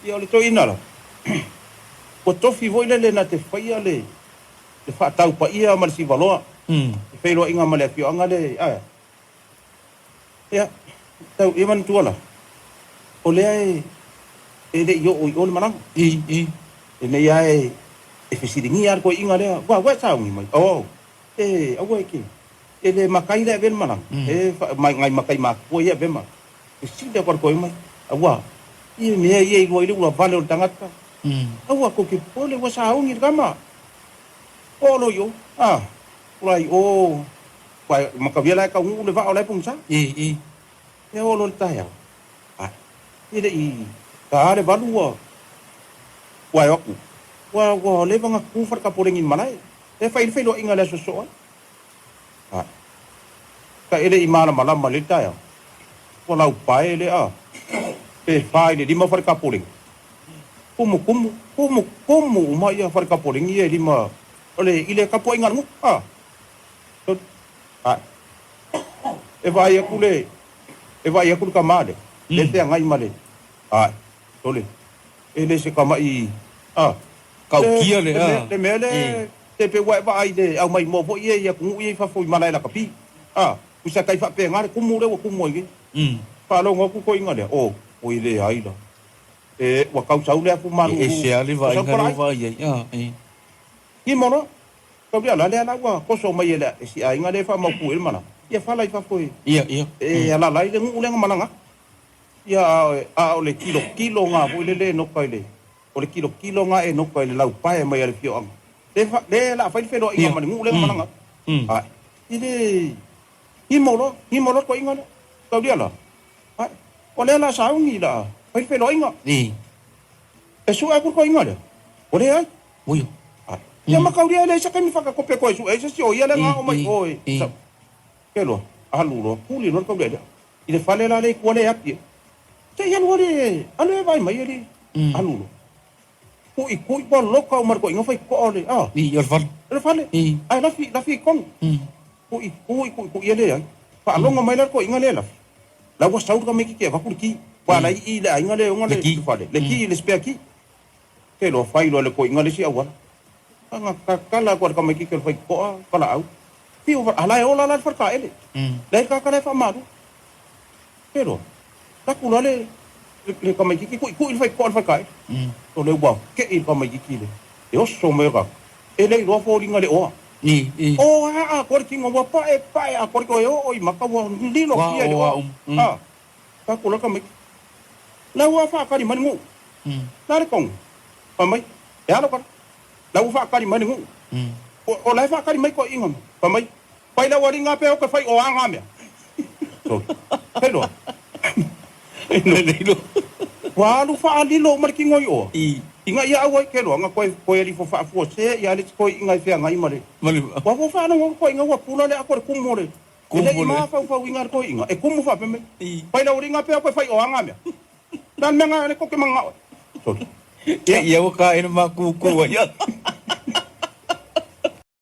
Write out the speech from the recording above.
Ia o le toeaina la, ua tofi foi lele na te faia le le faatau paia ma le sivaloa, le feiloaiga ma le afioaga le a. Ia, tau ia manatua la, o lea e e le i oo i o le malaga. I, i. Lenei lava e e fesiligia lava le toeaina lea, ua ua e sauni mai? Oh, e aua e te e le matai le ave le malaga, e fa nai matai matutua ia e ave ma Fesili atu a le toeaina mai, Aua, i mea ia i lua i le ula vale o le tagata? Aua tou te popole, ua sauni le tama. Oo loa i o, a, pulai i o, ua mataulia la e taunuu le vaa o la e pogisa. Ia oo loa i le taeao, a, e le i ta le valu ua, ua e o atu, ua, ua leva ona tu faletapoleni i le malae. E fai le feiloaiga i le aso soo ai. Ae, ka e le i malamalama lea taeao, ua laupae lea pe fa i le lima fale tapoleni. Kumu, kumu, kumu, kumu uma ia fale tapoleni ia e lima o le, i le tapuaiga a le nuu. A, ae, e vaai atu le, e vaai atu le tama lea, lea e feagai ma le, ae, sole, e le se tama'i, a, Tautia le, a. Le mea lea, te pei ua e vaai i le aumaimoa foi ia i atunuu ia i fafo i malae lakapi. A, usa tai faapena le tumu lea ua tumu ai nei. Faalogo atu toeaiina lea, oh, oi leai la. E, ua tau sau le afu malulu. E ese lava le vaaiga lea ua vaai ai, a, e. Gimo loa. Tau lea la, lea la ua toso mai e le, e si aiga lea e faamautu ai le malaga. Ia fala i fafo e, Ia, ia. e alala ai le nuu lea na malaga atu. Ia, a o le tilotilo na foi lele e noka i le, O le tilotilo na e noka i le laupae mai a le afioaga. Le fa, le la fai le feloaiga ma le nuu lea na malaga atu. Ae, i le gimo loa, gimo loa le toeaina lea. Taulia la, ae, o lea la sauni la fai le feloaiga. E sue atu le toeaina lea, ua leai. Ae, ia ma taulia e leai se taimi faatakope toe sue ai se isi o ia lea na ago mai o e sau. Ke loa, alu loa, tuli loa le taulia lea. I le fale la lea i tua lea e ati ai. Se i alu ali, alu e vaai mai ali, alu loa. Kui kui ua loka uma le toeaina fai toa o le, a. I, o le fale. O le fale. Ae lafi, lafi i totonu. Kui kui kui kui e leai. Faalogo mai la le toeaina lea e lafi. La ua sau le tamaititi e avatu le ki. Ua ala i i le aiga lea e ona le fale. Le ki, le spare key. Ke loa fai loa e le toeaina le isi auala. Ana tatala atu a le tamaititi o le faitotoa valaau. Fiu a la e ola la le fale taele. Leai le tagata la e faamalu. Ke loa, taku loa le le tamaititi tuitui le faitotoa i le fale taele. O le ua kei le tamaititi le e oso mai o tagata. E le iloa foliga le oa. Oa atoa le tino ua pae pae atoa le toe oo i maka ua lilo fia i le oa. A, taku loa le tamaititi. La ua faatali mai le nuu. La le tonu. Fai mai, e alo kala. La ua faatali mai le nuu. O la e faatali mai toeaiina ma. Fai mai, fai lau alii nga pea o te fai o a nga mea. Sorry. Fai loa. Fai loa. Ua alu faalilo uma le tino i oa. Ina ia aua i ke loa na toe toe alii fo faafua se ia le toeaiina e feagai ma le. Ua fo faalogo toeaiina ua pula le ato le kumu o le. E le i mafaufauina le toeaiina e kumu faapea mai. Fai lau alii nga pea o te fai o a nga mea. Na le mea nga le koke manao. Sorry. Ia ua ka ina makuku ai.